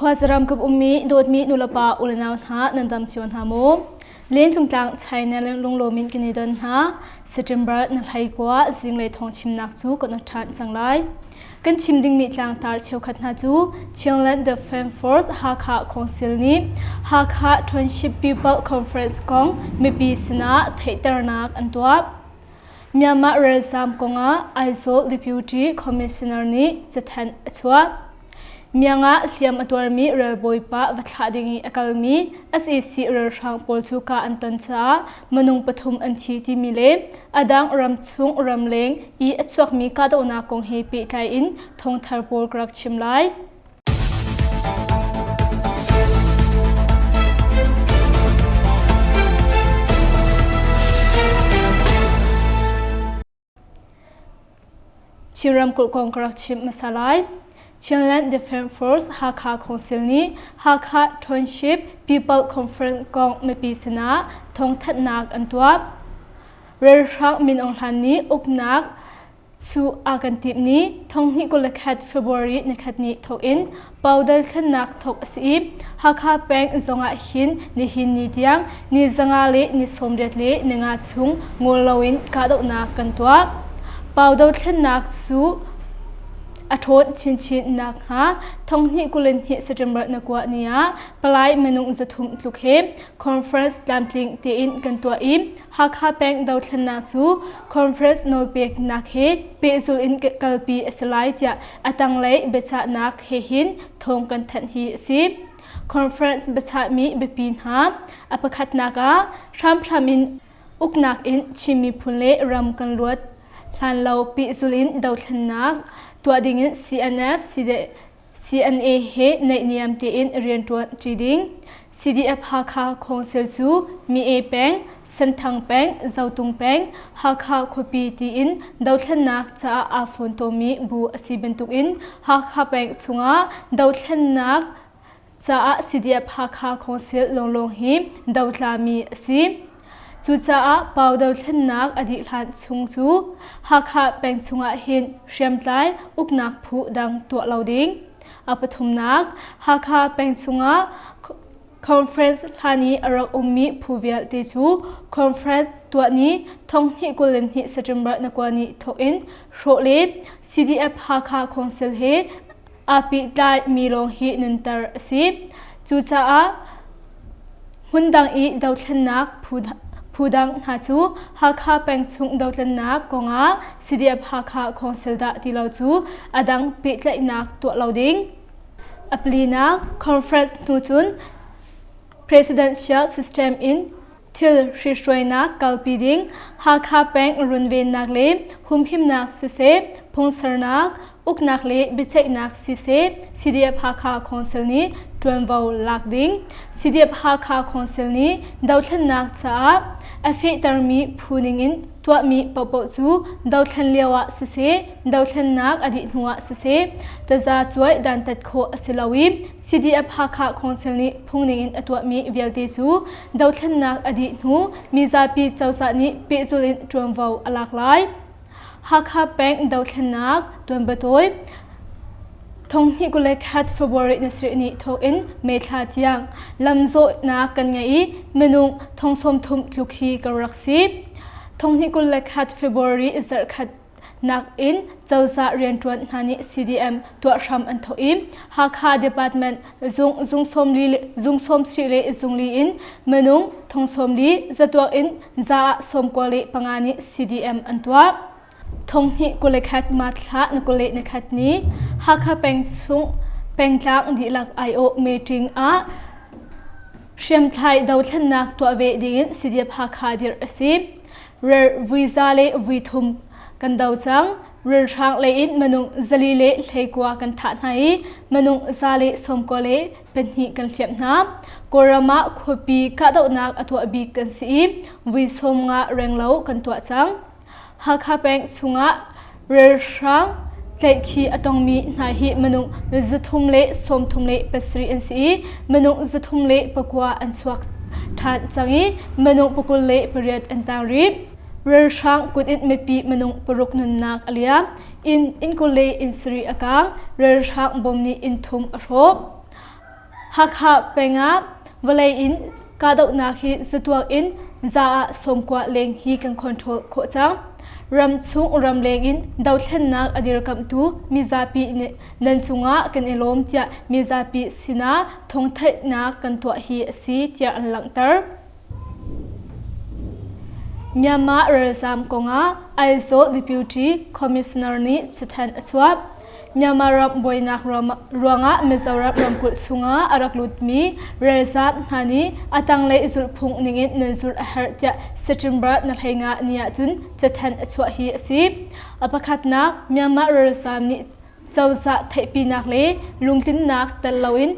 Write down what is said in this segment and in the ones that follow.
Khuazaram kip ummi dawtmi nulepa ulenau hna nan dam cio hna maw? Lencung tlang China lunglawm in kan i don hna. September na hlei kua zinglei thawng chimnak cu kan ṭhan cang lai. Kan chim dingmi tlangtar cheukhat hna cu Chinland Defence Force Hakha Council nih Hakha Township People Conference kong mipi sinah theihternak an tuah. Myanmar ralzaam kongah Aizawl Deputy Commissioner nih cathanh a chuah. Miangah hliam a tuarmi ralbawipa va thlah ding i a kalmi sac ralhrang pawl cu kah an ton caah minung pathum an thi timi le a dang ramchung ramleng i a chuakmi kahdohnak kong he pehtlai in thawngthar pawl ka rak chim lai. Chin ramkulh kong ka rak chimh hmasa lai. Chinland Defence Force Hakha Council nih Hakha Township People Conference kong mipi sinah thawngthanhnak an tuah. Ralhrang Min Aung Hlaing nih uknak cu a kan timh ni 2021 February nikhat ni thawk in Paudal thlennak thawk a si i Hakha peng zongah hin nihin ni tiang ni 5 le ni 85 chung ngol loin kahdohnak kan tuah. Pau dothlennak cu a ṭhawn chinchin nakhnga 2022 September na kua ni ah palai minung 300 tluk he conference tlamtling tein kan tuah i Hakha peng dothlennak cu conference nawlpeknak he pehzulh in kalpi a si lai tiah a tanglei biachahnak he hin thawng kan thanh hi a si. Conference biachahmi biapi hna a pakhatnak ah hramhram in uknak in Chin miphun le ram kan luat hlan lo pehzulh in dothlennak tuah dingin CNF, CNA he naihniam tein rianṭuan ṭi ding. CDF Hakha Council cu Mi-e peng, Senthang peng, Zotung peng, Hakha khuapi tiin dothlennak caah aa funtomi bu a si bantukin Hakha peng chungah dothlennak caah CDF Hakha Council lawnglawng hi dotlami a si. Cucaah Pau dothlennak a dih hlan chung cu Hakha peng chungah hin hriamtlai uknak phu dang tuah lo ding. A pathumnak, Hakha peng chungah conference hlan i a rak ummi phu vialte cu conference tuah ni 2022 September na kua ni thawk in hrawh le CDF Hakha Council he aa pehtlai mi lawng hi nunter a si. Cucaah hmundang i dothlennak phu dang hna cu Hakha peng chung dothlennak kongah CDF Hakha Council dah ti lo cu a dang pehtlaihnak tuah lo ding. A palinak conference hnu cun presidential system in thil hrihruainak kalpi ding, Hakha peng runvennak le humhimnak siseh, phungsernak, uknak le biaceihnak siseh, CDF Hakha Council nih ṭuanvo lak ding. CDF Hakha Council nih dothlennak caah a fehtermi phu ningin tuahmi paohpaoh cu dothlen lio ah siseh, dothlennak a dih hnu ah siseh, tazacuai dantat khawh a si lo i CDF Hakha Council nih phung ningin a tuahmi vialte cu dothlennak a dih hnu mizapi cozah nih pehzulh in ṭuanvo a lak lai. Hakha peng dothlennak tuanbatawi 2021 February ni sarih ni thawk in May thla tiang lamzawhnak kan ngei i minung 30,000 tluk hi kan rak si. 2021 February zarhkhat nakin cozah rianṭuan hna nih CDM tuah hram an thawk i Hakha Department zung zung sawmli zung sawmsarih le zungli in minung thong sawmli zatuak in za ah sawmkua le panga nih CDM an tuah. Thong hnih 21 March thla na 21 ni Hakha peng chung pengtlang dihlak aiawh meeting ah hriamthlai dothlennak tuah ve dingin CDF Hakha dirh a si. Rer vui za le vui thum kan do cang. Ralhrang lei in minung 419 kan thah hna i minung 192 kan hliamh hna. Kawlram ah khuapi kahdohnak a tuah bik kan si i vui 50 renglo kan tuah cang. Hakha peng chungah ralhrang tlaihkhih a tongmi hna hi minung 337 an si i minung 309 an chuak ṭhan cang i minung 28 an tang rih. Ralhrang kut in mipi minung paruk nunnak a liam. Inn inn kul le inn sarih a kaang. Ralhrang bom nih inn thum a hrawh. Hakha peng ah vawlei in kahdohnak hi zatuak in za ah 90 leng hi kan control khawh cang. Ramchung ramleng in dothlennak a dirkamhtu mizapi nan cungah kan i lawm tiah mizapi sinah thawngthanhnak kan tuah hi a si tiah an langhter. Myanmar ralzaam kongah Aizawl Deputy Commissioner nih cathanh a chuah. Myanmar ram buainak ruangah Mizoram ramkulh chungah a rak lutmi ralzaam hna nih a tanglei zulhphung ningin nan zulh a herh tiah September na 15 ni ahcun cathanh a chuah hi a si. A pakhatnak, Myanmar ralzaam nih cozah theihpinak le lungtlinnak tel loin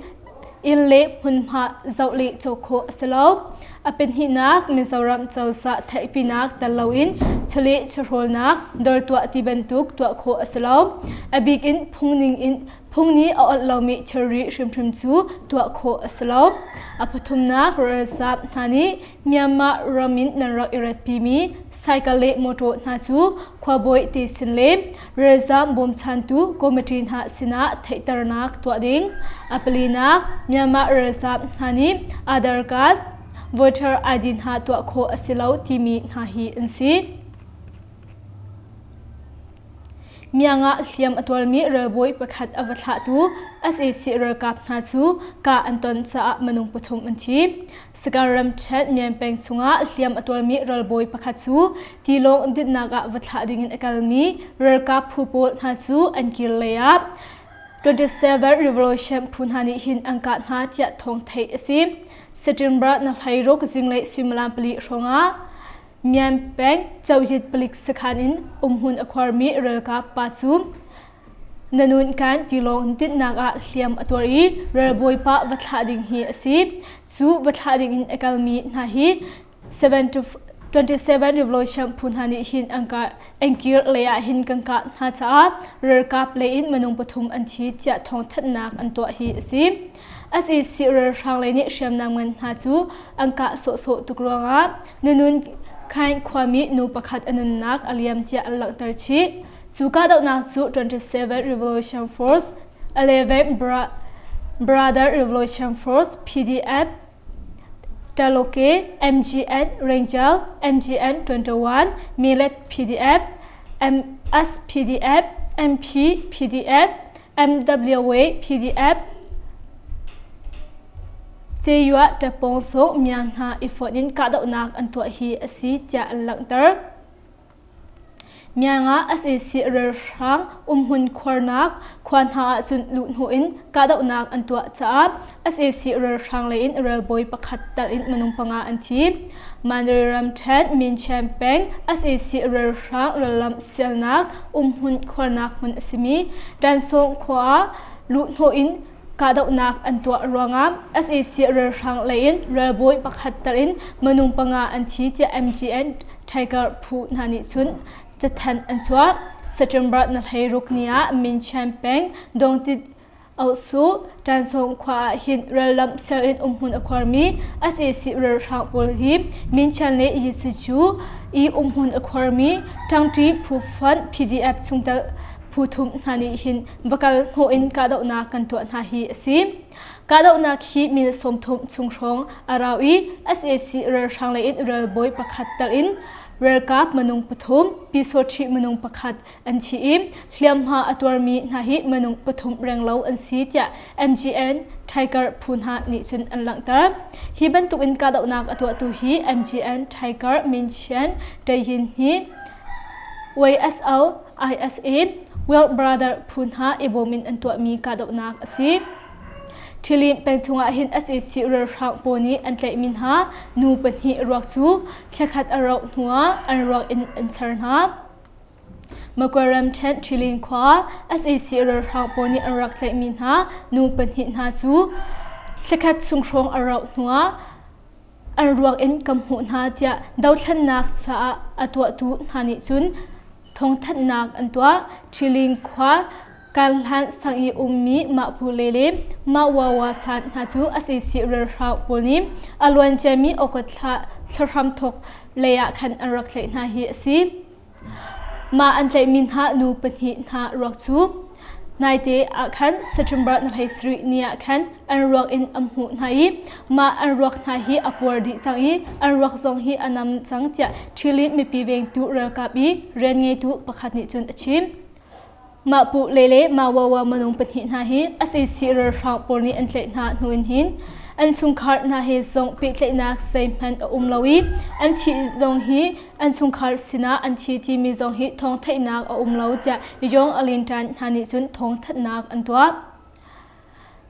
inn le hmunhma zoh le caw khawh a si lo. A pahnihnak, Mizoram cozah theihpinak tel loin chawleh chawhrawlnak dawr tuah ti bantuk tuah khawh a si lo. A bik in phungning in phung nih a awnh lomi thilri hrimhrim cu tuah khawh a si lo. A pathumnak, ralzaam hna nih Myanmar ram in nan rak i ratpimi cycle le motor hna cu khuabawi te sin le ralzaam bawmchantu committee hna sinah theihternak tuah ding. A palinak, Myanmar ralzaam hna nih Aadhaar card, voter ID hna tuah khawh a si lo timi hna hi an si. Miangah hliam a tuarmi ralbawi pakhat a va thlahtu sac ralkap hna cu kah an ton caah minung pathum an thi. Sagaing ramṭhen Mianpeng chungah hliam a tuarmi ralbawi pakhat cu tilawng dinhnak ah va thlah dingin a kalmi ralkap phu pawl hna cu an kir lei ah 27 Revolution phu hna nih hin an kah hna tiah thawng theih a si. September na 16 zinglei suimilam 4 hrawngah Myan peng Choyit palik sakhan in umhmun a khuarmi ralkap pa cu Nanun kan tilawng tinhnak ah hliam a tuar i ralbawipa va thlah ding hi a si. Cu va thlah ding in a kalmi hna hi 27 Revolution phu hna nih hin an kah an kir lei ah hin kan kah hna caah ralkap lei in minung pathum an thi tiah thawngthanhnak an tuah hi a si. Sac ralhrang lei nih hriamnam ngan hna cu an kah sawhsawh tuk ruangah Nanun Khaing khuami nu pakhat a nunnak a liam tiah an langhter chih. Cu kahdohnak cu 27 Revolution Force, 11 Brother Revolution Force, PDF, Taloke, MGN Ranger, MGN 21, Milet PDF, MSPDF, MP PDF, MWA PDF, Ceyuah Ṭapawng sawh miang hna i fonh in kahdohnak an tuah hi a si tiah an langhter. Miang ah sac ralhrang umhmun khuarnak khua hna ahcun luhhnawh in kahdohnak an tuah caah sac ralhrang lei in ralbawi pakhat tal in minung panga an thi. Mandalay ramṭhen Minchian peng sac ralhrang rallam sialnak umhmun khuarnak hmun a simi Ṭansawng khua ah luhhnawh in kahdohnak an tuah ruangah sac ralhrang lei in ralbawi pakhat tal in minung panga an thi tiah MGN Tiger phu hna nih cun cathanh an chuah. September na 16 ni ah Minchian peng Dongtit Ohsu Ṭansawng khua ah hin rallam sel in umhmun a khuarmi sac ralhrang pawl hi Minchian le Yisuju i umhmun a khuarmi Ṭangṭi phu fonh PDF chungtel phu thum hna nih hin va kal hnawh in kahdohnak kan tuah hna hi a si. Kahdohnak hi mil 30 chung hrawng a rau i sac ralhrang lei in ralbawi pakhat tal in ralkap minung pathum, pyisawṭhi minung pakhat an thi i hliamhma a tuarmi hna hi minung pathum renglo an si tiah MGN Tiger phu hna nih cun an langhter. Hi bantukin kahdohnak a tuahtu hi MGN Tiger Minchian Tayin hi YSO ISA World Brother phu hna i bawm in an tuahmi kahdohnak a si. Ṭhilim peng chungah hin sac ralhrang pawl nih an tlaihmi hna nu pahnih ruak cu thlakhat a rauh hnuah an ruak in an char hna. Makwe ramṭhen Ṭhilin khua sac ralhrang pawl nih an rak tlaihmi hna nu pahnih hna cu thlakhat chung hrawng a rauh hnuah an ruak in kan hmuh hna tiah dothlennak caah a tuahtu hna nih cun thawngthanhnak an tuah. Ṭhiling khua Kanhlan sang i ummi mah pu le le mah wawa san hna cu sac ralhrang pawl nih a luanciami August thla thlahram thawk lei ah khan an rak tlaih hna hi a si. Mah an tlaihmi hna nu pahnih hna ruak cu. Naite ah khan September na 17 ni ah khan an ruak in an hmuh hna i mah an ruak hna hi a puar dih cang i an ruak zong hi a nam cang tiah Chile mipi vengtu ralkap i rian ngeitu pakhat nih cun a chim. Mah Pu Le le Mah Wawa minung pahnih hna hi sac ralhrang pawl nih an tlaih hna hnu in hin an chungkhar hna he zong pehtlaihnak zeihmanh a um lo i an thih zong hi an chungkhar sinah an thi timi zong hi thawng theihnak a um lo tiah Yong Alin Tan hna nih cun thawng thanhnak an tuah.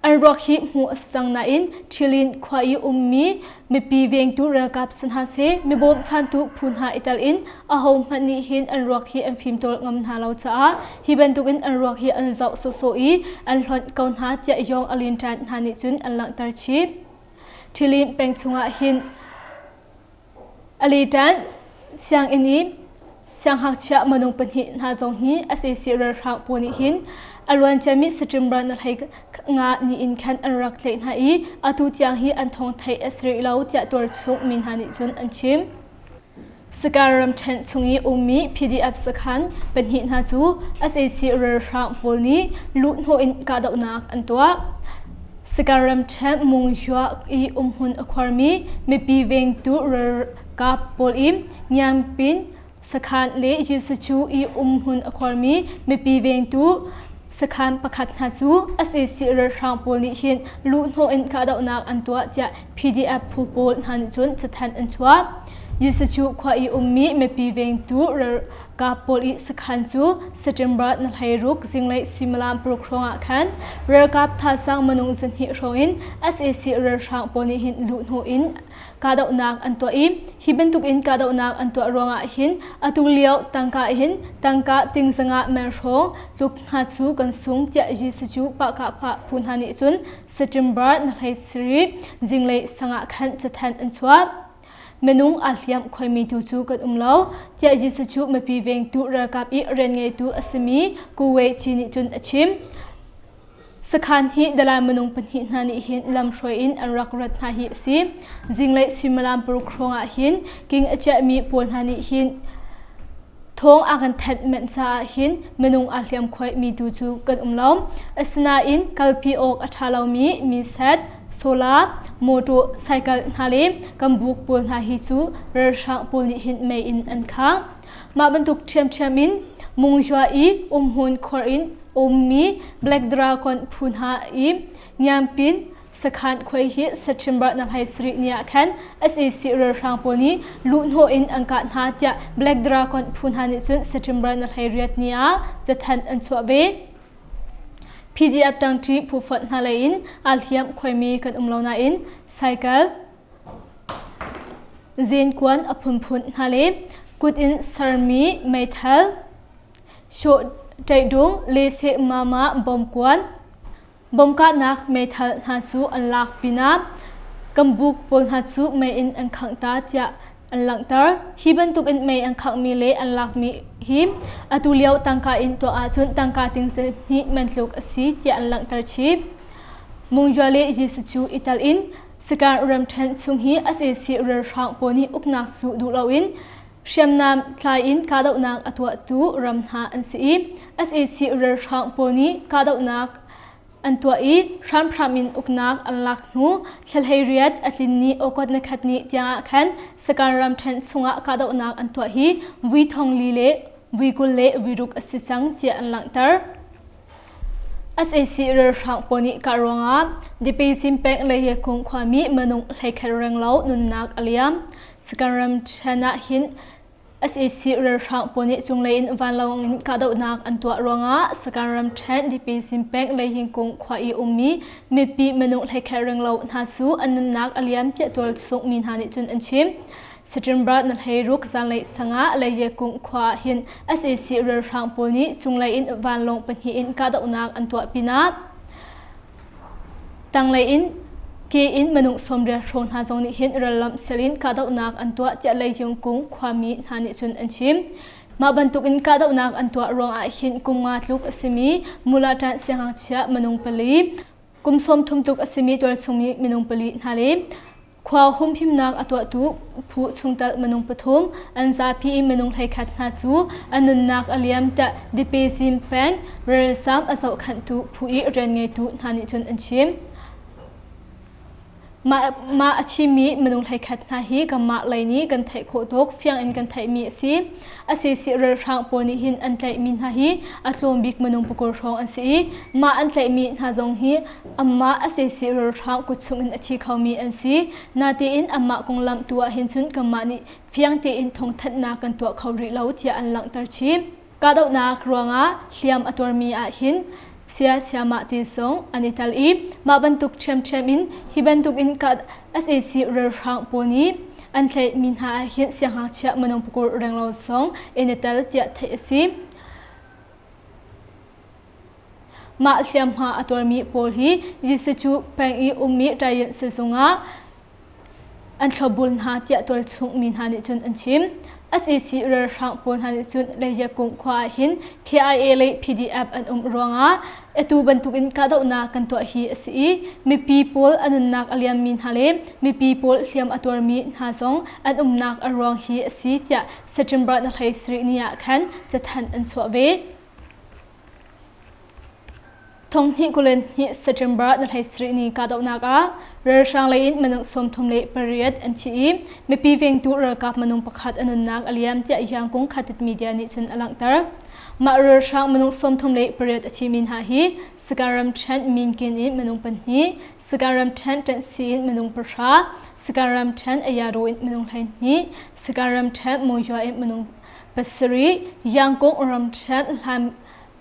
An ruak hi hmuh a si cang nain Ṭhilin khua i ummi mipi vengtu ralkap si hna seh, mi bawmchantu phu hna i tel in ahohmanh nih hin an ruak hi an fimtawl ngam hna lo caah hi bantukin an ruak hi an zoh sawhsawh i an hlonh ko hna tiah Yong Alin Ṭan hna nih cun an langhter chih. Ṭhilin peng chungah hin Alitan sianginn i sianghngakchia minung pahnih hna zong hi sac ralhrang pawl nih hin a luanciami September na hlei nga ni in khan an rak tlaih hna i atu tiang hi an thawng theih a si rih lo tiah tualchung mi hna nih cun an chim. Sakar ramṭhen chung i ummi PDF sakhan pahnih hna cu sac ralhrang pawl nih luhhnawh in kahdohnak an tuah. Sakar ramṭhen Munghua i umhmun a khuarmi mipi vengtu ralkap pawl i Ngiangpin sakhan le Yisachu i umhmun a khuarmi mipi vengtu sakhan pakhat hna cu sac ralhrang pawl nih hin luhhnawh in kahdohnak an tuah tiah PDF phu pawl hna nih cun cathanh an chuah. Yisachu khua i ummi mipi vengtu ralkap pawl i sakhan cu September na 16 zinglei suimilam paruk hrawng ah khan ralkap thazaang minung zahnih hrawng in sac ralhrang pawl nih hin luhhnawh in kahdohnak an tuah i hi bantuk in kahdohnak an tuah ruangah hin atu lio tangka hin tangka ting zanga mel hrawng tluk hna cu kan sung tiah Jesuh pahkah pah phu hna nih cun September na 17 zinglei sangah khan cathanh an chuah. Minung aa hliam khoimi tu cu kan um lo, tiah Jesuh cu mipi vengtu ralkap i rian ngeitu a simi Kuwait Ci nih cun a chim. Sakhan hi dalan minung pahnih hna nih hin lamhruai in an rak rat hna hi a si. Zinglei suimilam paruk hrawng ah hin king a chiahmi pawl hna nih hin thawng a kan thanh manh caah hin minung aa hliam khoimi tu cu kan um lo. Asinain kalpi awk a ṭha lomi miset, sola, mawṭaw, cycle hna le kan buk pawl hna hi cu ralhrang pawl nih hin mei in an khang. Mah bantuk ṭhiamṭhiam in Munghua i umhmun khuar in ummi Black Dragon phu hna i Ngiampin Sakhan khuai hi September na 17 ni ah khan sac ralhrang pawl nih luhhnawh in an kah hna tiah Black Dragon phu hna nih cun September na 18 ni ah cathanh an chuah ve. PDF ṭangṭi phu fonh hna lei in aa hliam khuaimi kan um lo nain cycle zenkuan a phunphun hna le kut in sermi meithal sawh ṭaih-dung le seh mama bawmkuan Bomkahnak meithal hna cu an lak pinah kan buk pawl hna cu mei in an khangh ta tiah an langhter. Hi bantukin mei an khanghmi le an lakmi hi atu lio tangka in tuah ahcun tangka ting hnih man tluk a si tiah an langhter chih. Mungyua le Jesuh cu i tal in Sakar ramṭhen chung hi sac ralhrang pawl nih uknak cu duh loin hriamnam tlai in kahdohnak a tuahtu ram hna an si i sac ralhrang pawl nih kahdohnak an tuah i hramhram in uknak an lak hnu thla riat a tlin ni August ni khat ni tiangah khan Sakan ramṭhen chungah kahdohnak an tuah hi vui thong li le vui 20 le vui ruk a si cang tiah an langhter. Sac ralhrang pawl nih kah ruangah Dipeisin peng Leiyekung khuami minung 11 renglo nunnak a liam. Sakan ramṭhen ah hin sac ralhrang pawl nih cunglei in vanlawng in kahdohnak an tuah ruangah Sakan ramṭhen Dipeisin peng Leiyingkung khua i ummi mipi minung 11 renglo hna cu an nunnak a liam tiah tualchung mi hna nih cun an chim. September na 16 zanlei sangah Leiyekung khua ah hin sac ralhrang pawl nih cunglei in vanlawng pahnih in kahdohnak an tuah pinah tanglei in ke in minung 80 hrawng hna zong nih hin rallam sel in kahdohnak an tuah tiah Leiyungkung khuami hna nih cun an chim. Mah bantuk in kahdohnak an tuah ruangah hin kum nga tluk a simi Mulatan siangngakchia minung pali, kum 30 tluk a simi tualchungmi minung pali hna le. Khua humhimnak a tuahtu phu chungtel minung pathum an zapi in minung 11 hna cu an nunnak a liam tiah Dipezin peng ralzam a zohkhenhtu phu i rianngeitu hna nih cun an chim. Mah, mah a chimmi minung 11 hna hi kanmah lei nih kan theih khawh tuk fiang in kan theihmi a si. A sisi ralhrang pawl nih hin an tlaihmi hna hi a tlawm bik minung pakul hrawng an si i mah an tlaihmi hna zong hi amah a sisi ralhrang kut chungin a thi khomi an si. Natein amah konglam tu ah hin cun kanmah nih fiang tein thawngthanhnak kan tuah kho rih lo tiah an langhter chih. Kahdohnak ruangah hliam a tuarmi ah hin sia siamah ti zong an i tel i mah bantuk ṭhiamṭhiam in hi bantuk in sac ralhrang pawl nih an tlaihmi hna ah hin siangngakchia minung pakul renglo zong in i tel tiah theih a si. Mah hliamhma a tuarmi pawl hi Jesuh peng i ummi Tayin sizung ah an thlopbul hna tiah tualchung mi hna nih cun an chim. SEC ralhrang pawl hna nih cun Leiakung khua ah hin KIA le PDF an um ruangah atu bantukin kahdohnak kan tuah hi a si i mipi pawl a nunnak a liammi hna le mipi pawl hliam a tuarmi hna zong an umnak a ruang hi a si tiah September na hlei sarih ni ah khan cathanh an chuah ve. Thonghnih 22 September na hlei sarih ni kahdohnak ah ralhrang lei in minung 38 an thi i mipi vengtu ralkap minung pakhat a nunnak a liam tiah Yangkung Khatit Media nih cun a langhter. Mah ralhrang minung 38 a thimi hna hi Sagaing ramṭhen Minkin in minung pahnih, Sagaing ramṭhen Ṭanhsi in minung pahra, Sagaing ramṭhen Ayaro in minung 12, Sagaing ramṭhen Monywa in minung pasarih, Yangkung ramṭhen Hlan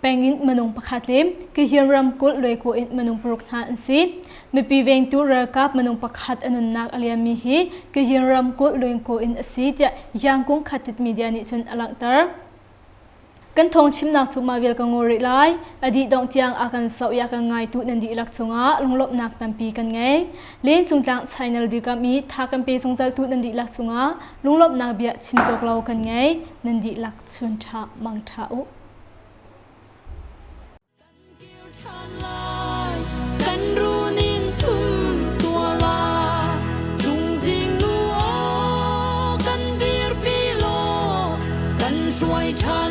peng in minung pakhat le Kihir ramkulh Luaikaw in minung paruk hna an si. Mipi vengtu ralkap minung pakhat a nunnak a liammi hi Kihir ramkulh Luaikaw in a si tiah Yangkung Khatit Media nih cun a langhter. Kan thawng chimnak cu mah vial ka ngol rih lai. A dih dongh tiang a kan soh i a kan ngaitu nan dihlak cungah lunglawmhnak tampi kan ngei. Len Cungtlang Channel dirkamh i tha kan pe zungzaltu nan dihlak cungah lunglawmhnak bia chim cawk lo kan ngei. Nan dihlak chun ṭha mang ṭha u. Kan runin chum tua la Chungzing nu aw kan dirpi law kan hruai ṭhan.